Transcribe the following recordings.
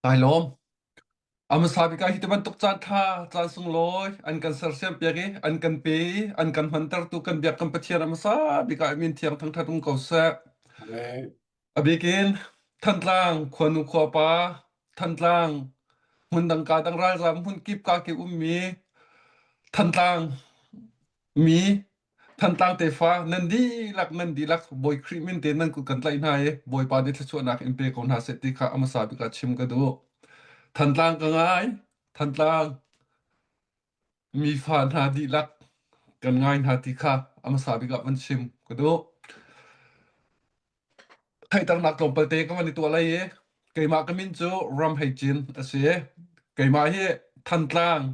Kai lawm. A hmasa bik ah hi ti bantuk caan ṭha, caan sunglawi an kan sersiampiak i an kan pe i an kan hmantertu kan biak kan Pathian a hmasa bik ah min thiang thangṭhat um ko seh. Amen. A bik in Thantlang khuanu khuapa, Thantlang hmundang ka dang ralzaam hmunkip ka kip ummi Thantlang mi Thantlang tefa nan dihlak nan dihlak Bawi Khrih min tein nan kut kan tlaih hna i Bawipa nih thluachuahnak in pe ko hna seh ti kha a hmasa bik ah chim ka duh. Thantlang ka ngai, Thantlang mifa hna dihlak kan ngai hna ti kha a hmasa bik ah van chim ka duh. Theihternak tlawmpal te ka van i tuah lai i keimah ka min cu Ram Hei Cin a si. Keimah hi Thantlang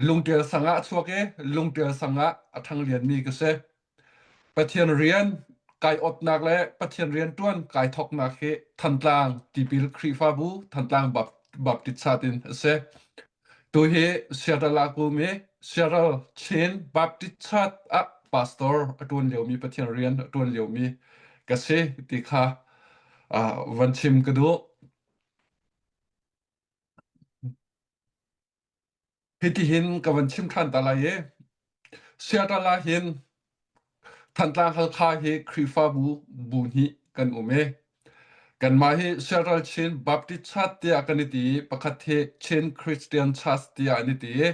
Lungṭial sang ah a chuak i Lungṭial sang ah a ṭhanglianmi ka si. Pathian rian kai awtnak le Pathian rian ṭuan kai thawknak hi Thantlang Tipil Khrihfabu Thantlang Baptist Church in a si. Tu hi Seattle ah ka um i Seattle Chin Baptist Church ah pastor a ṭuan liomi Pathian rian a ṭuan liomi ka si ti kha uh, van chim ka duh. Hitihin ka van chim ṭhan ta lai i Seattle ah hin Thantlang Halkha hi Khrihfabu bu hnih kan um i kanmah hi Seattle Chin Baptist Church tiah kan i ti i pakhat hi Chin Christian Church tiah an i ti i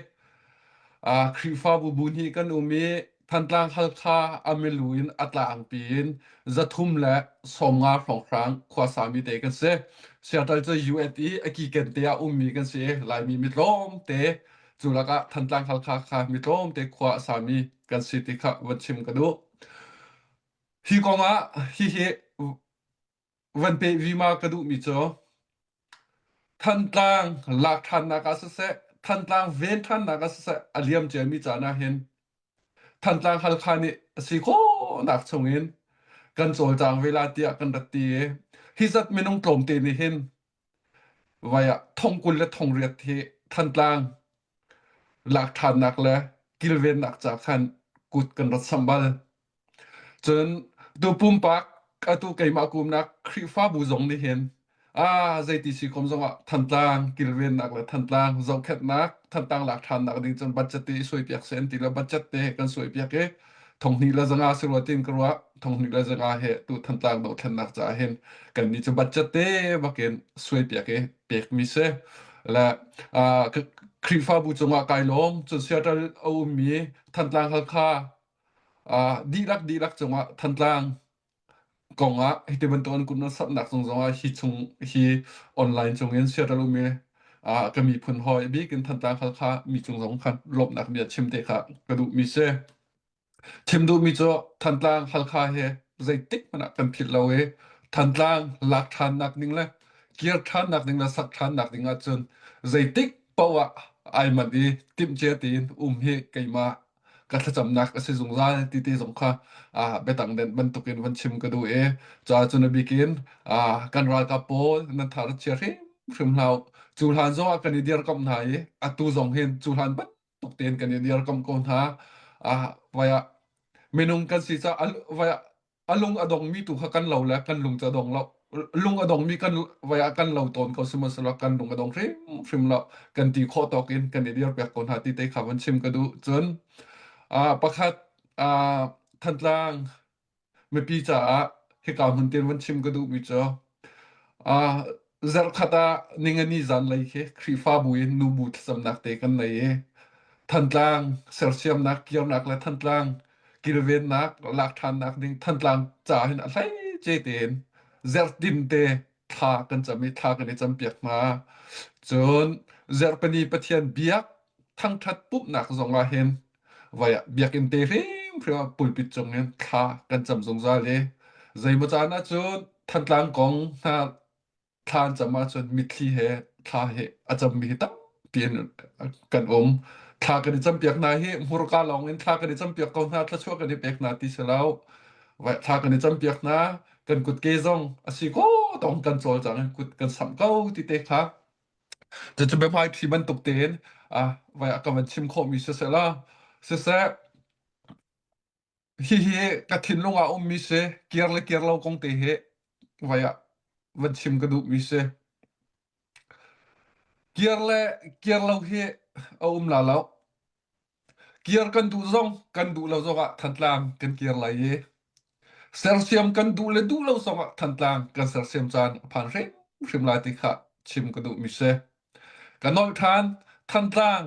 uh, Khrihfabu bu hnih kan um i Thantlang Halkha a milu in a tlangpi in 350 hrawnghrang khuasami te kan si. Seattle cu US i a kiken te ah ummi kan si. Laimi mi tlawmte cu lakah Thantlang Halkha kha mi tlawmte khua a sami kan si ti kha van chim ka duh. Hi kong ah hihi van peh vima ka duhmi cu Thantlang lak ṭhannak ah siseh, Thantlang ven ṭhannak ah siseh, a liam ciami caan ah hin Thantlang Halkha nih a si khawhnak chungin kan cawlcang ve la tiah kan rat ti i hi zat minung tlawmte nih hin vai ah thong 20 le thong riat hi Thantlang lak ṭhannak le kilvennak ca khan kut kan rat samh bal. Cun tu pumpak atu keimah kumnak Khrihfabu zong nih hin ah zeiti si kom zongah Thantlang kilvennak le Thantlang zohkhenhnak, Thantlang lak ṭhannak ding cun budget te i suaipiak seh an ti le budget te kan suaipiak i 200 le 500 si rua tiin ka ruah 200 le 500 he tu Thantlang dohthlennak caah hin kan nih cu budget te bakin suaipiak i pekmi si le ah Khrihfabu cungah kai lawm cun Seattle a ummi Thantlang Halkha Dihlak dihlak cungah Thantlang kongah hiti bantuk an kun an samhnak cung zongah hi chung hi online cungin Seattle um i ka miphun hawi bik in Thantlang Halkha mi cung zong khan lawmhnak bia chim te kha ka duhmi si. Chim duhmi cu Thantlang Halkha he zeitik hmanh ah kan philh lo i Thantlang lak ṭhannak ding le kir ṭhannak ding le sak ṭhannak ding ahcun zeitik paoh ah ai manh i timhcia tein um hi keimah ka thlacamnak a si zungzal ti te zong kha biadang den bantukin van chim ka duh i ca cun a bikin kan ralkap pawl nan tha rat chia hrimhrim hlah cu hlan zong ah kan i dirkamh hna i atu zong hin cu hlan bantuk tein kan i dirkamh ko hna. Vai ah minung kan si caah vai ah a lung a dongmi tu kha kan lo le kan lung cu a dong lo lung a dongmi kan vai ah kan lo tawn ko sihmanhsehlaw kan lung a dong hrimhrim lo kan ti khawh tawk in kan i dirpiak ko hna ti te kha van chim ka duh cun pakhat Thantlang mipi caah hika hmun tin van chim ka duhmi cu zarhkhat ah ningani zanlei khi Khrihfabu in nubu thlacamnak te kan nei i Thantlang sersiamnak kirnak le Thantlang kilvennak lak ṭhannak ding Thantlang ca hin a hleice tein zertin te thla kan cam i thla kan i campiak hna. Cun Zerpani Pathian biak thangṭhat pumhnak zong ah hin vai ah biakinn te hrimhrim ah pulpit cung in thla kan cam zungzal i zeimaw caan ah cun Thantlang kong hna thla an cam ahcun mitthli he thla he a cammi hi tampi in kan um. Thla kan i campiak hna hi hmurka lawng in thla kan i campiak ko hna, thluachuah kan i pek hna ti si lo. Thla kan i campiak hna, kan kutke zong a si ko tong kan cawlcang in kut kan samh ko ti te kha. Cucu biahmaiṭhi bantuk tein ah vai ah ka van chim khawhmi siseh law, siseh Hihi ka thinlung ah ummi si, kir le kir lo kong te hi vai ah van chim ka duhmi si. Kir le kir lo hi a um la lo. Kir kan duh zong kan duh lo zongah Thantlang kan kir lai i sersiam kan duh le duh lo zongah Thantlang kan sersiam caan a phan hrimhrim lai ti kha chim ka duhmi si. Ka nolh ṭhan Thantlang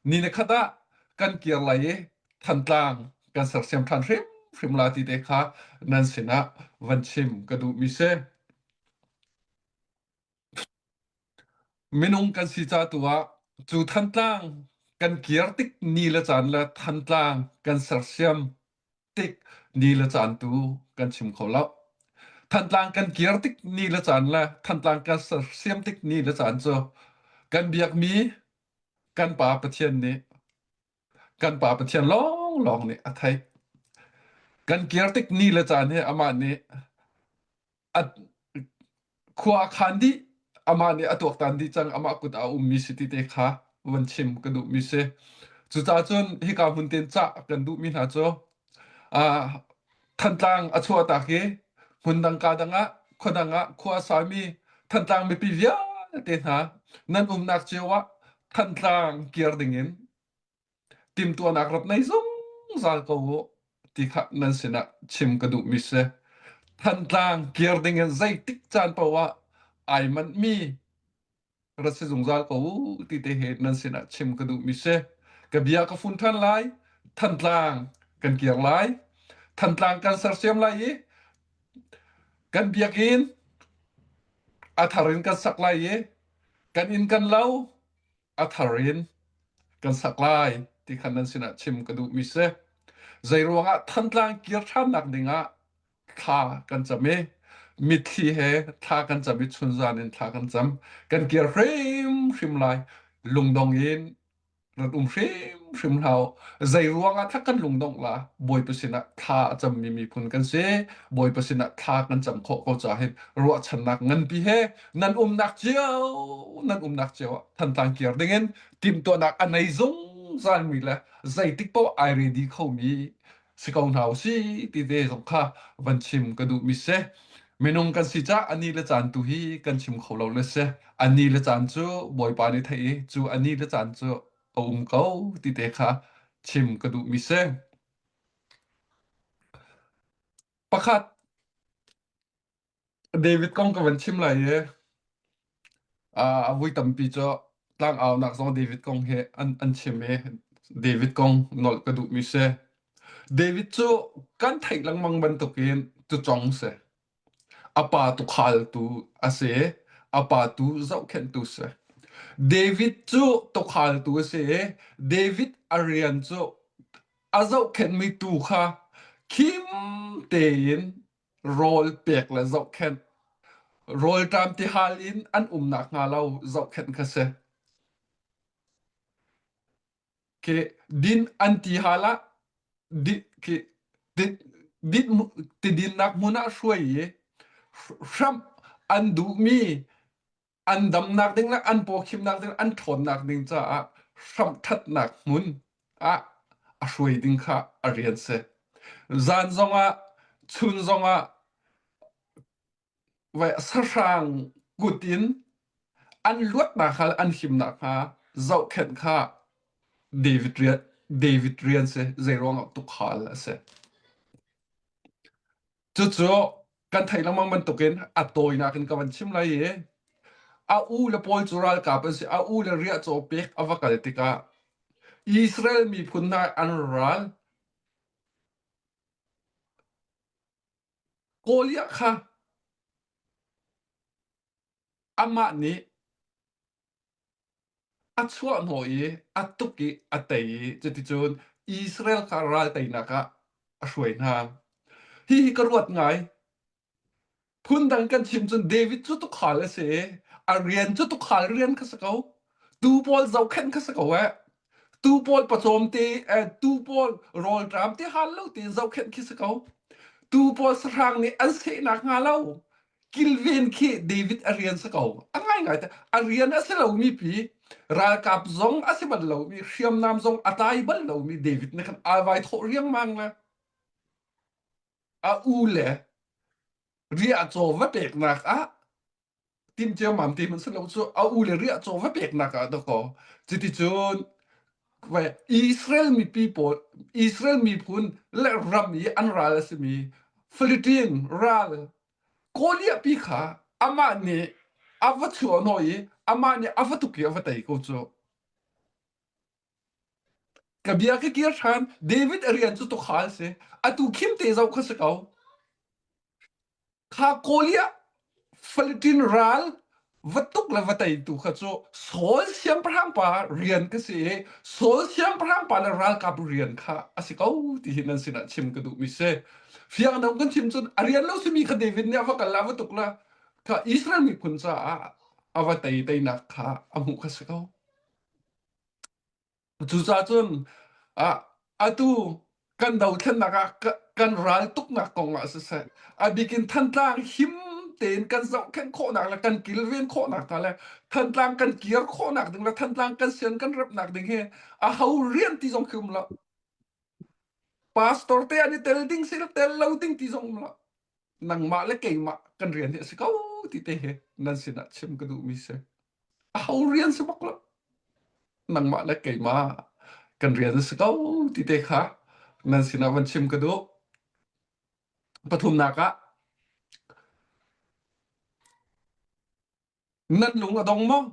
ni na khat ah kan kir lai i Thantlang kan sersiam ṭhan hrimhrim lai ti te kha nan sinah van chim ka duhmi si. Minung kan si ca tu ah cu Thantlang kan kir tik ni le caan le Thantlang kan sersiam tik ni le caan tu kan chim kho lo. Thantlang kan kir tik ni le caan le Thantlang kan sersiam tik ni le caan cu kan biakmi kan Pa Pathian nih kan Pa Pathian lawnglawng nih a theih. Kan kir tik ni le caan hi amah nih a khua a khan dih amah nih a tuaktan dih cang amah kut ah a ummi si ti te kha van chim ka duhmi si cucaah cun hika hmun ten cah kan duhmi hna cu ah Thantlang a chuahtak i hmun dang ka dang ah khua dang ah khua a sami Thantlang mipi vialte hna nan umnak cio ah Thantlang kir dingin timhtuahnak rak nei zungzal ko u ti kha nan sinah chim ka duhmi si. Thantlang kir dingin zeitik caan paoh ah ai manhmi ra si zungzal ko u ti te he nan sinah chim ka duhmi si. Ka bia ka fun ṭhan lai. Thantlang kan kir lai. Thantlang kan sersiam lai i kan biakinn a thar in kan sak lai i kan inn kan lo a thar in kan sak lai ti khan nan sinah chim ka duhmi si. Zeiruangah Thantlang kir ṭhannak dingah thla kan cam i mitthli he thla kan cam i chunzan in thla kan cam. Kan kir hrimhrim lai. Lungdong in rat um hrimhrim hlah u. Zeiruangah thla kan lungdongh la? Bawipa sinah thla a cammi miphun kan si. Bawipa sinah thla kan cam khawh ko caah hin ruahchannak nganpi he nan umnak cio nan umnak cio ah Thantlang kir dingin timhtuahnak a nei zungzalmi le zeitik paoh ai ready khomi si ko hna usih ti te zong kha van chim ka duhmi si. Minung kan si cah ani le caan tu hi kan chim kho lo le si. Ani le caan cu Bawipa nih theih i cu ani le caan cu a um ko ti te kha chim ka duhmi si. Pakhat David kong ka van chim lai i a vui tampi cu tlangaunak zong David kong he an, an chim i David kong nolh ka duhmi si. David cu kan theih lengmang bantukin tucong si. A pa tukhaltu a si. A pa tu zohkhenhtu si. David cu tukhaltu a si i David a rian cu a zohkhenhmi tuu kha khim tein rawl pek le zohkhenh rawlṭam tihal in an um nakhnga lo zohkhenh kha si. Khi din an ti hal ah di, khi din, din, tidinnak hmun ah hruai i hramh an duhmi an damnak ding le an pawkhimnak ding an ṭhawnnak ding caah hramhṭhatnak hmun ah a hruai ding kha a rian si. Zan zongah chun zongah vai sahrang kut in an luatnak kha an himnak hnga zohkhenh kha David rian David rian si zeiruangah tukhal a si. Cucu kan theih lengmang bantukin a tawinak in ka van chim lai i a u le pawl cu ralkap an si. A u le riahcaw pek a va kal tikah Israel miphun hna an ral Goliath kha amah nih a chuahhnawh i a tuk i a tei i cuticun Israel kha ral teinak ah a hruai hna. Hihi ka ruat ngai. Phundang kan chim cun David cu tukhal a si i a rian cu tukhal rian kha si ko. Tuu pawl zohkhenh kha si ko eh. Tuu pawl pawcawm te, eh, tuu pawl rawlṭam te hal lo tein zohkhenh khi si ko. Tuu pawl sahrang nih an sehnak hnga lo kilven khi David a rian si ko. A ngaingai te a rian a si lomi pi ralkap zong a si bal lomi hriamnam zong a tlai bal lomi David nih khan aa vai thawh riangmang le a u le riahcaw va peknak ah tim ciammam ti hmanh si lo cu a u le riah caw va peknak ah dakaw cuticun Israel mipi pawl Israel miphun le ram i an ral a simi Philippine ral Kawliah pi kha amah nih a va chuah hnawh i amah nih a va tuk i a va tei ko cu. Ka bia ka kir ṭhan. David a rian cu tuukhal a si. Atu khim te zoh kha si ko. Kha Kawliah Philippine ral va tuk le va teitu kha cu Saul siangpahrang pa rian ka si i Saul siangpahrang pa le ralkap rian kha a si ko ti hi nan sinah chim ka duhmi si. Fiang dong kan chim cun a rian lo simi kha David nih a va kal a va tuk la kha Israel miphun caah a va tei teinak kha a hmuh kha si ko. Cucaah cun atu kan dothlennak ah kan ral tuknak kong ah siseh, a bik in Thantlang him tein kan zohkhenh khawhnak le kan kilven khawhnak hna le Thantlang kan kir khawhnak ding le Thantlang kan sian kan remhnak ding hi aho rian ti zong khi um lo. Pastor te an i tel ding si tel lo ding ti zong um lo. Nangmah le keimah kan rian hi a si ko ti te hi nan sinah chim ka duhmi si. Aho rian si bak lo. Nangmah le keimah kan rian a si ko ti te kha nan sinah van chim ka duh. Pathumnak ah nan lung a dong maw?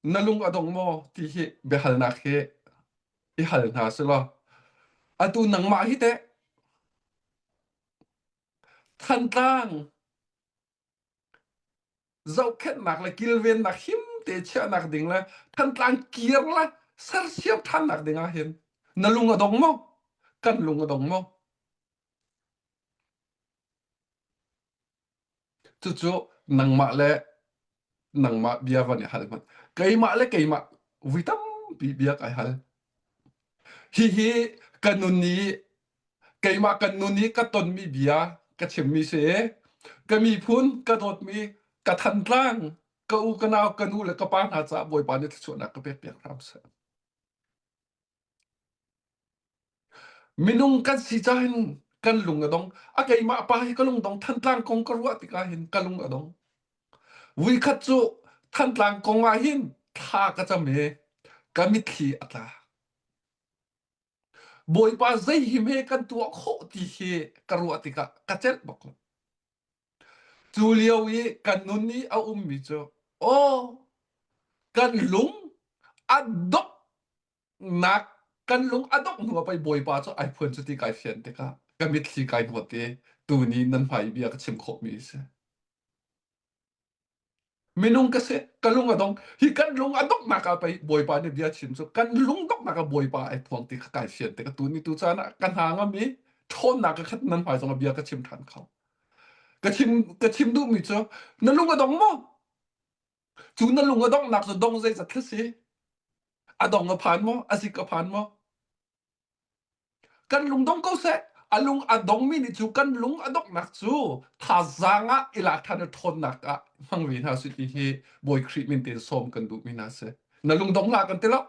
Na lung a dong maw ti hi biahalnak hi i hal hna si law atu nangmah hi teh Thantlang zohkhenhnak le kilvennak him te chiahnak ding le Thantlang kir le sersiam ṭhannak ding ah hin na lung a dong maw? Kan lung a dong maw? Cucu nangmah le nangmah bia van i hal hmanh. Keimah le keimah vui tampi bia kai hal. Hihi ka nun i keimah kan nun i ka tonmi bia ka chimmi si. Ka miphun ka dawtmi ka Thantlang ka u ka nau ka nu le ka pa hna caah Bawipa nih thluachuahnak ka pek piak hram seh. Minung kan si cahin kan lung a dong. A keimah pa hi ka lung dong. Thantlang kong ka ruah tikah hin ka lung a dong. Vuikhat cu Thantlang kong ah hin thla ka cam i ka mitthli a tla. Bawipa zei hi hme kan tuah khawh ti hi ka ruah tikah ka celh bak lo. Cu lio i kan nun i a ummi cu aw kan lung a dongh nak kan lung a dongh hnu ah pei Bawipa cu ai phuan cu ti kai fian tikah ka mitthli kai hnawt i tuni nan hmai i bia ka chim khawhmi a si. Minung ka si, ka lung a dong. Hi kan lung a donghnak ah pei Bawipa nih bia chim cu kan lung donghnak ah Bawipa ai phuang ti kha kai fian tikah tuni tu caan ah ka hna ngam i ṭhawnnak ka khat nan hmai zong ah bia ka chim ṭhan kho. Ka chim ka chim duhmi cu na lung a dong maw? Cu na lung a donghnak cu dong zeizat kha si? A dong a phan maw? A zik a phan maw? Kan lung dong ko seh. A lung a dongmi nih cu kan lung a donghnak cu thazaang ah i lak ṭhan i ṭhawnnak ah hmang ve hna sih ti hi Bawi Khrih min tein sawm kan duhmi hna si. Na lung dong hlah kan ti lo.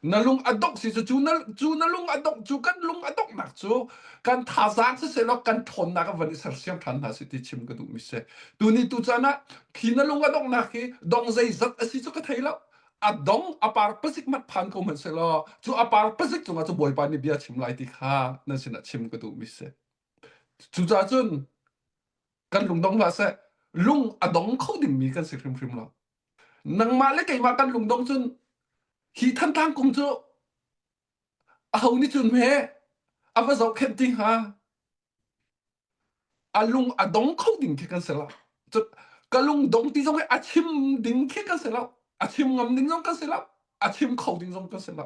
Na lung a dongh si cu cu na, cu na lung a dongh cu kan lung a donghnak cu kan thazaang siseh kan ṭhawnnak ah van i sersiam ṭhan hna sih ti chim ka duhmi si. Tuni tu caan ah khi na lung a donghnak hi dong zeizat a si cu ka thei lo. A dong a par pazik mat phan ko hmanh sehlaw cu a par pazik cungah cu Bawipa nih bia chim lai ti kha nan sinah chim ka duhmi si. Cucaah cun kan lung dong hlah seh. Lung a dong kho dingmi kan si hrimhrim lo. Nangmah le keimah kan lung dong cun hi Thantlang kung cu aho nih cun hme a va zohkhenh ti hnga? A lung a dong kho ding khi kan si lo. Cun ka lung dong ti zong hi a chim ding khi kan si lo. A chim ngam ding zong kan si lo. A chim kho ding zong kan si lo.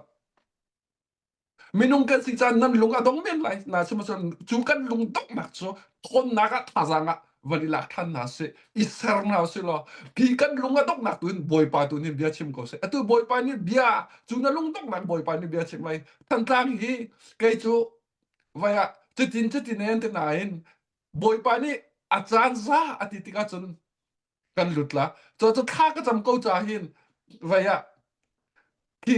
Minung kan si caan nan lung a dong men lai. Na sihmanhsehlaw cu kan lung donghnak cu thawnnak ah thazaang ah van i lak ṭhan hna sih, i ser hna usih law hi kan lung a donghnak tu in Bawipa tu nih bia chim ko seh. Atu Bawipa nih bia cu na lung donghnak Bawipa nih bia chim lai. Thantlang hi kei cu vai ah cutin cutin en te nain Bawipa nih a caan za a ti tikah cun kan lut la. Cu cu thla ka cam ko ca hin vai ah khi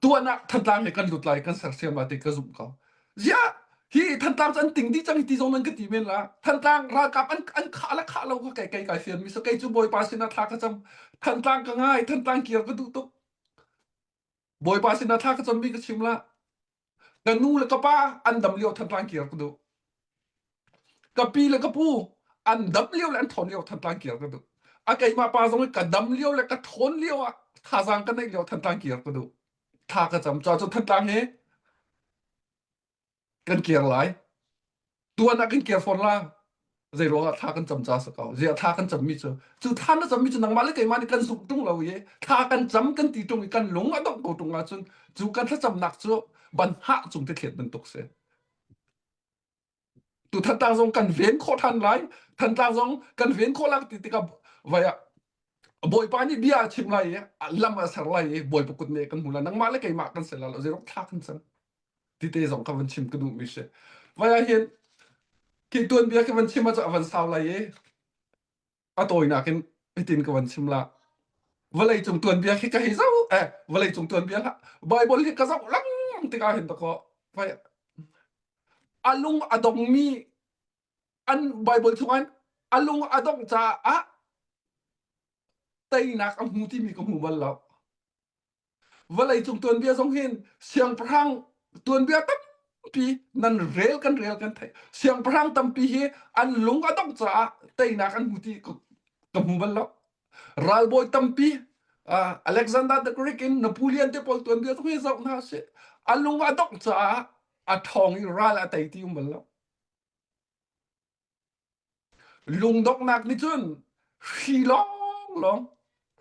tuan ah Thantlang he kan lut lai kan sersiam lai ti ka zumh ko. Ziah! Hi Thantlang cu an ting dih cang hi ti zong nan ka ti men la. Thantlang ralkap an an khah le khah lo kha kei kei kai fian mi so kei cu Bawipa sinah thla ka cam. Thantlang ka ngai, Thantlang kir ka duh tuk. Bawipa sinah thla ka cam mi ka chim la. Ka nu le ka pa an dam lio Thantlang kir ka duh. Ka pi le ka pu an dam lio le an ṭhawn lio Thantlang kir ka duh. A keimah pa zong hi ka dam lio le ka ṭhawn lio ah thazaang ka neih lio Thantlang kir ka duh. Thla ka cam. Cuacun Thantlang hi kan kir lai. Tuan ah kan kir fawn la. Zei ruangah thla kan cam ca sa ko. Ziah thla kan cammi cu cu thla na cammi cu nangmah le keimah nih kan zumh ṭung lo i thla kan cam kan ti ṭung i kan lung a dongh ko ṭung ahcun cu kan thlacamnak cu ban hah cung te thlet bantuk si. Tu Thantlang zong kan ven khawh ṭhan lai. Thantlang zong kan ven khawh lai ti tikah vai ah Bawipa nih bia a chim lai i lam a ser lai i Bawipa kut nih kan hmu lai. Nangmah le keimah kan si lai lo. Zeiruk thla kan cam. Ti te zong ka van chim ka duhmi si. Vai ah hin khi tuanbia ka van chim ah cu a van sau lai i a tawinak in hitin ka van chim la. Vawlei cung tuanbia khi ka hei zoh eh vawlei cung tuanbia hlah Bible hi ka zoh lengmang tikah hin dakaw vai a lung a dongmi an Bible chungah a lung a dongh caah teinak a hmu timi ka hmu bal lo. Vawlei cung tuanbia zong hin siangpahrang tuanbia tampi nan rel kan rel kan theih. Siangpahrang tampi hi an lung a dongh caah teinak an hmu ti ka, ka hmu bal lo. Ralbawi tampi uh, Alexander the Great in Napoleon te pawl tuanbia zong hi zoh hna sih. A lung a dongh caah a ṭhawng i ral a tei ti um bal lo. Lungdonghnak nih cun hri lawnglawng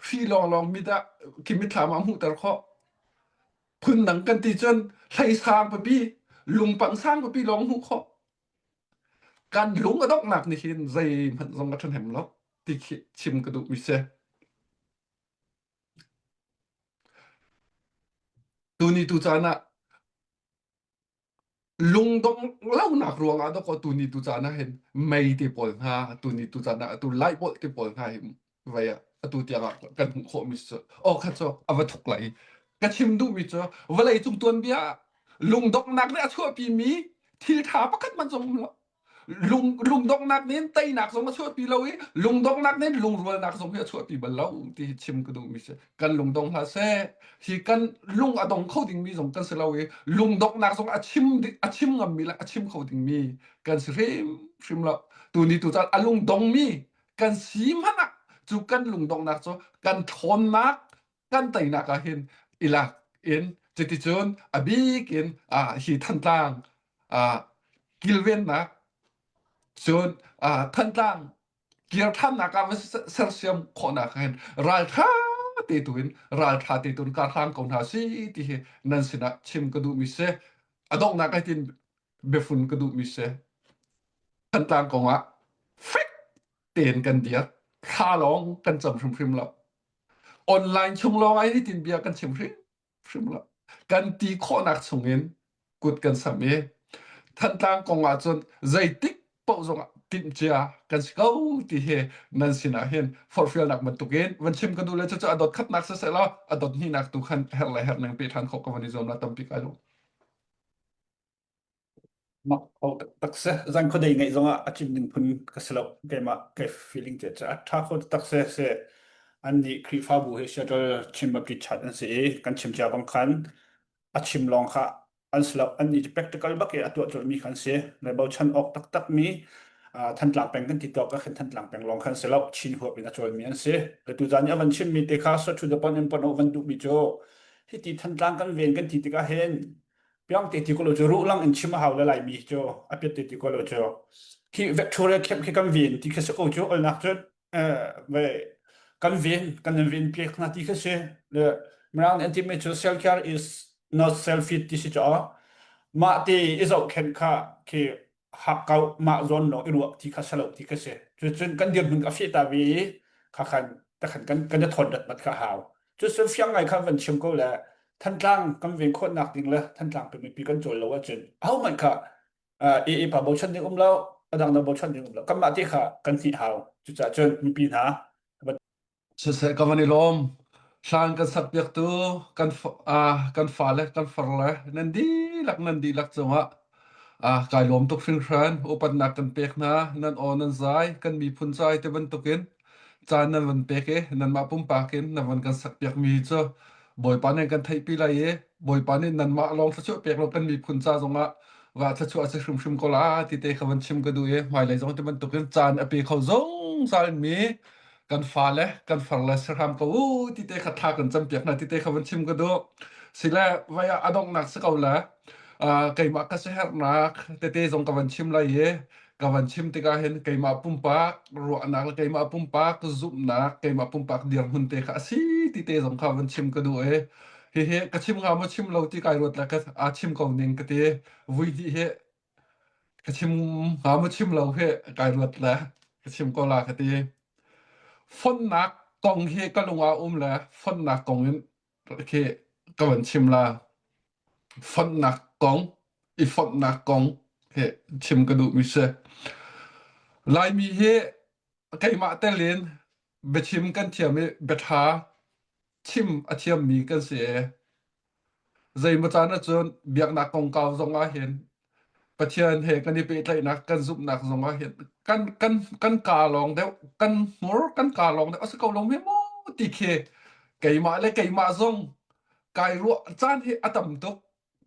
hri lawnglawng mit ah khi mitthlam ah a hmuhter khawh. Phundang kan ti cun hlei sang pipi, lungpang sang pipi lawng hmuh khawh. Kan lung a donghnak nih hin zeihmanh zong a ṭhahnem lo ti khi chim ka duhmi si. Tuni tu caan ah Lungdongh lonak ruangah dawkaw tuni tu caan ah hin mei te pawl hna tuni tu caan ah atu laibolh te pawl hna hi vei ah atu tiang ah kan hmuh khawhmi cu aw kha cu a va thuk lai. Ka chim duhmi cu vawlei cung tuanbia ah lungdonghnak nih a chuahpimi thil ṭha pakhat hmanh zong um lo. Lung lungdonghnak nih teinak zong a chuahpi lo i lungdonghnak nih lungrualnak zong hi a chuahpi bal lo ti hi chim ka duhmi si. Kan lungdong hlah seh. Hi kan lung a dong kho dingmi zong kan si lo i lungdonghnak zong a chim a chim ngammi le a chim kho dingmi kan si hrimhrim lo. Tuni tu caan a lungdongmi kan si hmanh ah cu kan lungdonghnak cu kan ṭhawnnak kan teinak ah hin i lak in cuticun a bik in ah hi Thantlang ah kilvennak cun ah Thantlang kir ṭhannak ah va sersiam khawhnak ah hin ralṭha te tu in ralṭha te tu in kar hlang ko hna si ti hi nan sinah chim ka duhmi si. A donghnak ah hitin biafun ka duhmi si. Thantlang kongah fek tein kan dir. Thla lawng kan cam hrimhrim lo. Online chung lawng ah hitin bia kan chim hrimhrim lo. Kan ti khawhnak chungin kut kan sam i Thantlang kong ahcun zeitik paoh zongah timhcia kan si ko ti hi nan sinah hin forhfialnak bantukin van chim ka duh le cucu a dot khatnak siseh law a dot hnihnak tu khan herh le herh ning pe ṭhan khawh ka van i zuam la tampi kai lawm. Mak kho taktak si. Zan khuadei ngaih zongah a chim ding phun ka si lo. Keimah kai feeling te cu a ṭha kho taktak si. Si an nih Khrihfabu hi Seattle Chin Baptist Church an si i kan chim cia bang khan a chim lawng kha an si lo. An nih cu practical bak i a tuah colhmi kha an si. Le bochan awk taktakmi Thantlang peng kan ti tuak ah khin Thantlang peng lawng khan si lo. Chin huap in a cawlmi an si. Le tuzaan i a van chimmi te kha so to the point in pon awk van duhmi cu hiti Thantlang kan ven kan ti tikah hin Piang te ti ko lo cu ruh lang in chim a hau le Laimi cu a piat te ti ko lo cu khi Victoria camp khi kan ven ti khi si ko cu olnak cu ve kan ven kan in ven piak hna ti khi si le Mirang nih an timi cu self care is not self fit ti si cu mah te i zohkhenh kha khi hakkau mah zawn lawng i ruah ti kha si lo ti kha si. Cucun kan dirhmun a feh ta ve i kha khan takhan kan kan i thawn rat mat kha hau. Cucun fiang ngai kha van chim ko le Thantlang kan ven khawhnak ding le Thantlang pe mipi kan cawl lo ahcun ahohmanh kha AA pa bochan ding um lo a dang dang bochan ding um lo kanmah te kha kan hnih hau. Cucaah cun mipi hna Siseh ka van i lawm. Hlan kan sakpiaktu kan kan fale kan farle nan dihlak nan dihlak cungah. Ah, kai lawm tuk hringhran. Upatnak kan pek hna. Nan aw nan zai, kan miphun zai te bantukin caan nan van pek i nanmah pumpak in nan van kan sakpiak mi cu Bawipa nih kan theihpi lai i Bawipa nih nanmah lawng thluachuah pek lo kan miphun ca zongah va thluachuah a si hrimhrim ko la ti te kha van chim ka duh i hmailei zong ti bantukin caan a pe kho zungzal mi kan fale kan farle si hram ko u ti te kha thla kan campiak hna ti te kha van chim ka duh. Sile vai ah a donghnak si ko la keimah ka siaherhnak tete zong ka van chim lai i ka van chim tikah hin keimah pumpak ruahnak le keimah pumpak zumhnak keimah pumpak dirhmun te kha a si ti te zong kha van chim ka duh i hihi ka chim hnga maw chim lo ti kai ruat le ka a chim ko ning ka ti vui dih hi ka chim hnga maw chim lo hi kai ruat le ka chim ko la ka ti fonnak kong hi ka lung ah um le fonnak kong in khi ka van chim la Fonhnak kong, i fonhnak kong hi chim ka duhmi si. Laimi hi keimah tel in biachim kan thiam i biaṭha chim a thiammi kan si i zeimaw caan ahcun biaknak kongkau zong ahhin Pathian he kan i pehtlaihnak kan zumhnak zong ahhin kan kan kan kaa lawng deuh kan hmur kan kaa lawng deuh a si ko lo hme maw ti khi keimah le keimah zong kai ruah caan hi a tam tuk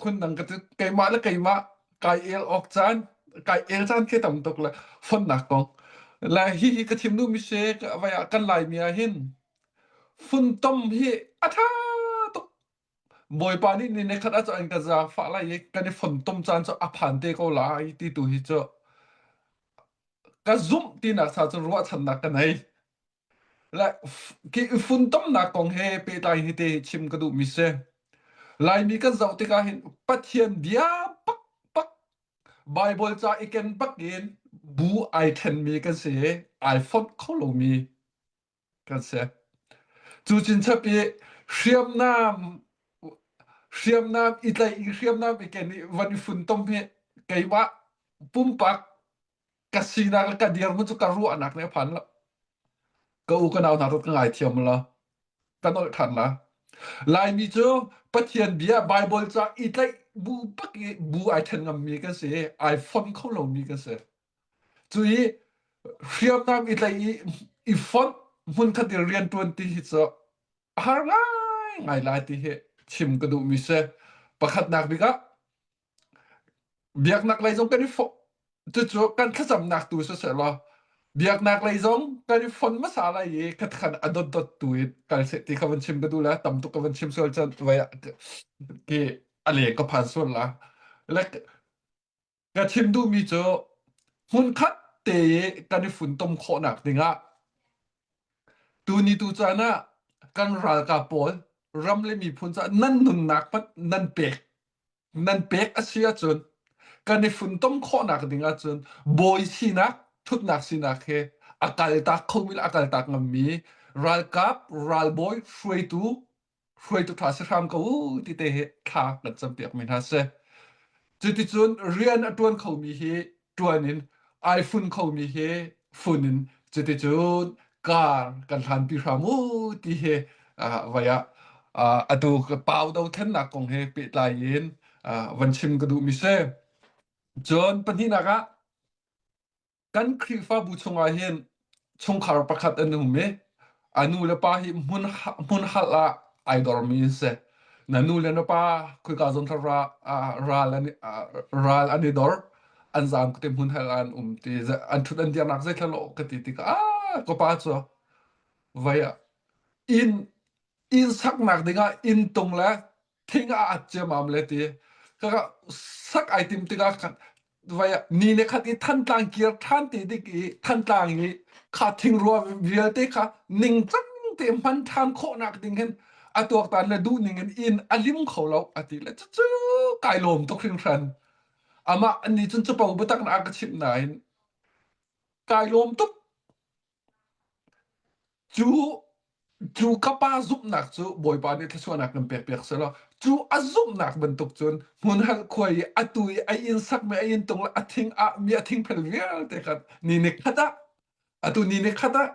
phundang ka keimah le keimah kai el awk caan kai el caan khi tam tuk le fonnak kong le hi hi ka chim duhmi si vai ah kan Laimi ah hin funtom hi a ṭha tuk Bawipa nih ni nikhat ah cu an ka zaangfah lai i kan i fontom caan cu a phan te ko lai ti tu hi cu ka zumh tinak sa cu ruahchannak ka nei Le khi funtomnak kong he pehtlai hi te chim ka duhmi si. Laimi kan zoh tikah hin Pathian bia pakpak Bible ca i ken bak in bu ai ṭhenmi kan si i ai fonh kho lomi kan si. Cu cinchap i hriamnam hriamnam i tlaih i hriamnam i ken i van i funtom hi keimah pumpak ka sinak le ka dirhmun cu ka ruahnak nih a phan lo. Ka u ka nau hna ka ngaithiam la. Ka nolh ṭhan la. Laimi cu Pathian bia Bible ca i tlaih bu bak i bu ai ṭhen ngammi kan si i ai fon kho lomi kan si. Cu i hriamnam i tlaih i i fonh hmunkhat i rianṭuan ti hi cu a har ngaingai lai ti hi chim ka duhmi si. Pakhatnak bik ah Biaknak lei zong kan i fo cucu kan thlacamnak tu siseh law biaknak lei zong kan i fon hmasa lai i khatkhan a dotdot tu in kal seh ti kha van chim ka duh la tam tuk ka van chim sual cun vai ah ki a leng ka phan sual la le ka chim duhmi cu hmunkhat te i kan i funtom khawhnak dingah tuni tu caan ah kan ralkap pawl ram le miphun caah nan nunnak hmanh nan pek nan pek a si ahcun kan i funtom khawhnak ding ahcun bawi sinak thutnak sinak he a kaltak khomi le a kaltak ngammi ralkap ralbawi hruaitu hruaitu ṭha si hram ko u ti te hi thla kan campiak mi hna si. Cuticun rian a ṭuan khomi hi ṭuan in ai fun khomi hi fun in cuticun kar kan hlanpi hram u ti hi vai ah atu pau dothlennak kong he pehtlai in van chim ka duhmi si. Cun pahnihnak ah Kan Khrihfabu chungah hin chungkhar pakhat an um i a nu le pa hi hmun hmun halh ah ai dormi an si. Na nu le na pa khoika zawn thar ra, ral an ral an i dor an zaam ka ti hmun halh ah an um ti an ṭhut an dirnak zeithla lawh ka ti tikah ah ka pa cu vai ah inn inn saknak dingah inn tung le thing a at ciamam le ti ka sak ai tim tikah khan vai ni le khat i Thantlang kir ṭhan te dik i Thantlang i kha thingrua vialte kha ningcang te hman ṭhan khawhnak ding hin a tuaktan le duh ning in inn a lim kho lo a ti le cucu kai lawm tuk hringhran amah ani cun capo biatak na a ka chimh nain kai lawm tuk Cu cu ka pa zumhnak cu Bawipa nih thluachuahnak kan pekpiak sehlaw cu a zumhnak bantuk cun hmunhalh khua i atu i a inn sakmi a inn tung le a thing ahmi a thingphel vialte kha ni ni khat ah atu ni ni khat ah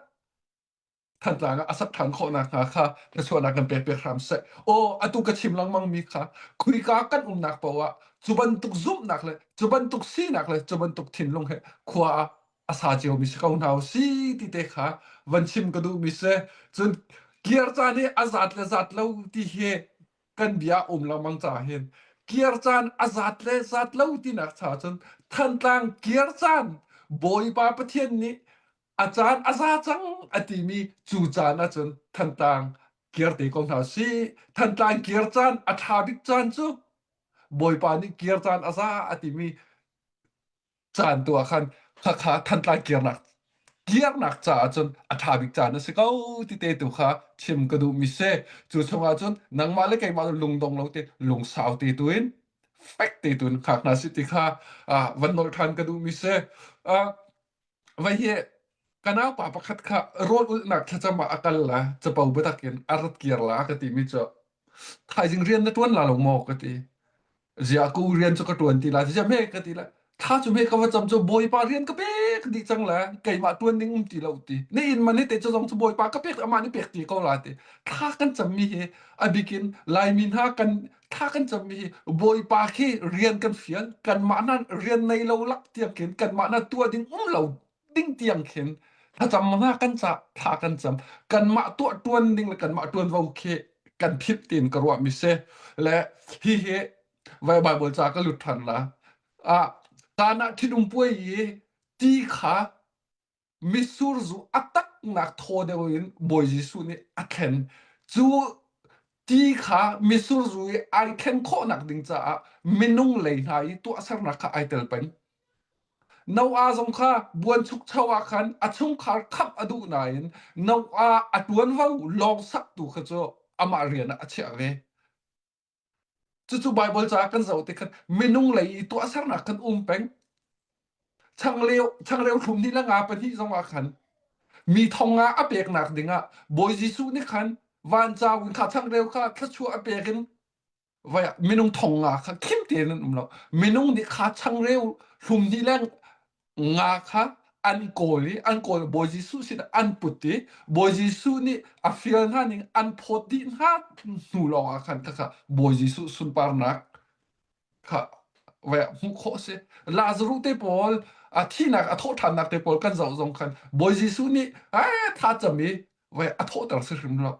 Thantlang ah a sak ṭhan khawh nakhnga kha thluachuahnak kan pek piak hram seh. Aw, atu ka chim lengmang mi kha khuika kan umnak paoh ah cu bantuk zumhnak le cu bantuk sinak le cu bantuk thinlung he khua ah a sa ciomi si ko hna u si ti te kha van chim ka duhmi si. Cun kir caan hi a zat le zat lo ti hi kan bia um lengmang caah hin kir caan a zat le zat lo tinak cha cun Thantlang kir caan Bawipa Pathian nih a caan a za cang a timi cu caan ahcun Thantlang kir te ko hna sih. Thantlang kir caan a ṭha bik caan cu Bawipa nih kir caan a za a timi caan tu ah khan khakha Thantlang kirnak kirnak caah cun a ṭha bik caan a si ko ti te tu kha chim ka duhmi si. Cu chungah cun nangmah le keimah lungdong lo te lungsau te tu in fek te tu in khak hna si ti kha van nolh ṭhan ka duhmi si. Vai hi ka naupa pakhat kha rawl ulhnak thlacam ah a kal la capo biatak in a rat kir la ka timi cu thaizing rian na ṭuan la lo maw ka ti. Ziah ku rian cu ka ṭuan ti la ziah me ka ti la thla cu me ka va cam cu bawipa rian ka pek dih cang la keimah ṭuan ding um ti lo ti na inn man hi te cu zong cu bawipa ka pek amah nih pek ti ko la ti thla kan cammi hi a bikin Laimi hna kan thla kan cammi hi Bawipa khi rian kan fial kanmah na rian nei lo lak tiang khin kanmah na tuah ding um lo ding tiang khin thlacam hna kan ca thla kan cam kanmah tuah tuan ding le kanmah tuanvo khi kan philh tiin ka ruah mi si le hi hi vai Bible ca ka lut than la ah kana thinum puai i ti kha mitsur zu a taknak thaw deuh in Bawi Jesuh nih a thlen. Cu ti kha mitsur zu i ai thlen khawhnak ding caah minung lei hna i tuahsernak kha ai tel peng. Noah zong kha buanchukcho ah khan a chungkhar khamh a duh nain Noah a ṭuanvo lawng saktu kha cu amah rian ah a chiah ve. Cucu Baibal ca kan zoh tik khan minung lei i tuahsernak kan um peng. Changreu, changreu thlum hnih le nga pahnih zong ah khan mi thong nga a peknak dingah Bawi Jesuh nih khan vancau in kha changreu kha thluachuah a pek in vai minung thong nga kha khim tein an um lo. Minung nih kha changreu hlum hnih le nga kha an kawl i an kawl Bawi Jesuh sinah an put i Bawi Jesuh nih a fial hna ning an phawt dih hna hnu lawngah khan khakha Bawi Jesuh sunparnak kha vai hmuh khawh a si. Lazarus te pawl a thihnak a thawhṭhannak te pawl kan zoh zong khan Bawi Jesuh nih eh tha cam i vai a thawhter si hrim lo.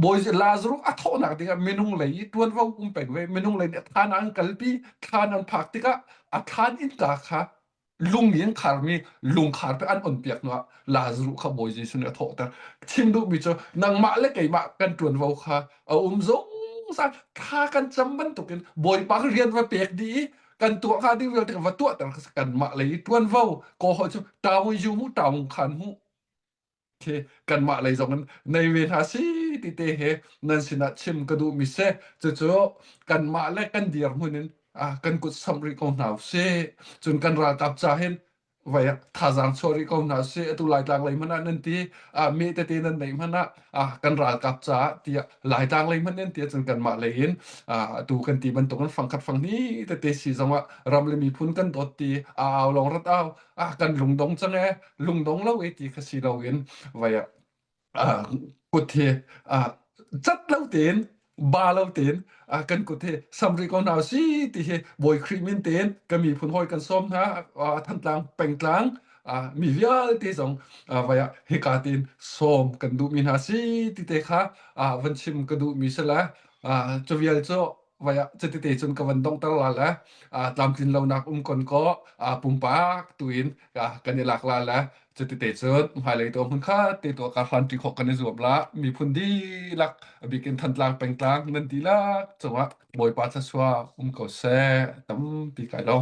Bawi Lazarus a thawhnak dingah minung lei i ṭuanvo um peng ve minung lei nih thlan an kalpi thlan an phak tikah a thlan innka kha lung in kharmi lungkhar pe an on piak hnuah Lazarus kha Bawi Jesuh nih a thawhter. Chim duhmi cu nangmah le keimah kan ṭuanvo kha a um zungzal thla kan cam bantukin Bawipa rian va pek dih i kan tuah hnga ding vialte va tuahter kanmah lei ṭuanvo kaw hawi cu taung yu mu taung khan mu khi kanmah lei zong in nei ve hna si ti te he nan sinah chim ka duhmi si cucu kanmah le kan dirhmun in kan kut samh rih ko hna usih cun kan ralkap ca hin vai thazaang chuah rih ko hna usih atu Laitlang lei hmanh ah nan ti me tete nan neih hmanh ah kan ralkap caah tiah Laitlang lei hmanh nan ti ahcun kanmah lei in atu kan ti bantukin fangkhat fanghnih tete si zongah ram le miphun kan dawt ti a au lawng rat au ah kan lungdong cang e lungdong lo e ti kha si loin vai ah kut hi cat lo tein ba lo tein kan kut hi samri ko hna si ti hi Bawi Khrih min tein ka miphun hawi kan sawm hna Thantlang pengtlang mi vialte zong vai ah hika tein sawm kan duhmi hna si ti te kha van chim ka duhmi si le cu vial cu vai ah cutite cun ka van donghter la le tlamtlin lonak um kon ko pumpak tuin kan i lak la le cutite cun hmailei to hmun kha te to ka hlan ṭi khawh kan i zuam la miphun dihlak a bikin Thantlang pengtlang nan dihlak cungah Bawipa thluachuah um ko seh tampi kai lo.